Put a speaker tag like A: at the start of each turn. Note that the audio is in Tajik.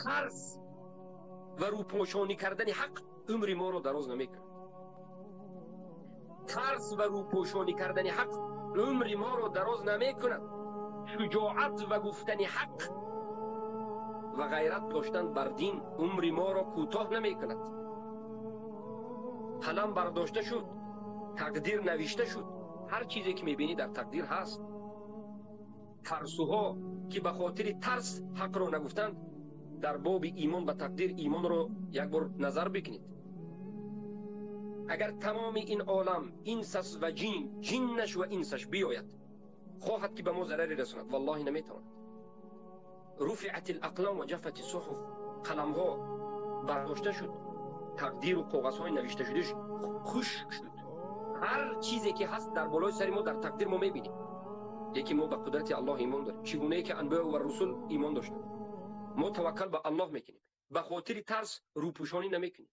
A: Тарс ва рӯпошонӣ кардани ҳақ умри моро дароз намекунад. Тарс ва рӯпошонӣ кардани ҳақ умри моро дароз намекунад. Шуҷоат ва гуфтани ҳақ ва ғайрат доштан бар дин умри моро кӯтоҳ намекунад. Қалам бардошта шуд, тақдир навишта шуд. Ҳар чизе ки мебинӣ дар тақдир ҳаст. Тарсуҳо ки ба хотири тарс ҳақро нагуфтанд, дар боби имон ба тақдир имонро як бор назар бикунед. Агар тамоми ин олам инсас ва ҷин, ҷиннаш ва инсаш биёяд, хоҳад ки ба мо зараре расонад, валлоҳи наметавонад. Руфиат алақлом ва ҷаффат суҳуф, қаламҳо бардошта шуд, тақдиру коғазҳои навишта шудаш хушк шуд. Ҳар чизе ки ҳаст дар болои сари мо дар тақдир мо мебинем. Лекин мо ба қудрати Аллоҳ имон дорем, чӣ гунае ки анбиё ва русул имон доштанд. Мо таваккал ба Аллоҳ мекунем, ба хотири тарс рӯпӯшонӣ намекунем.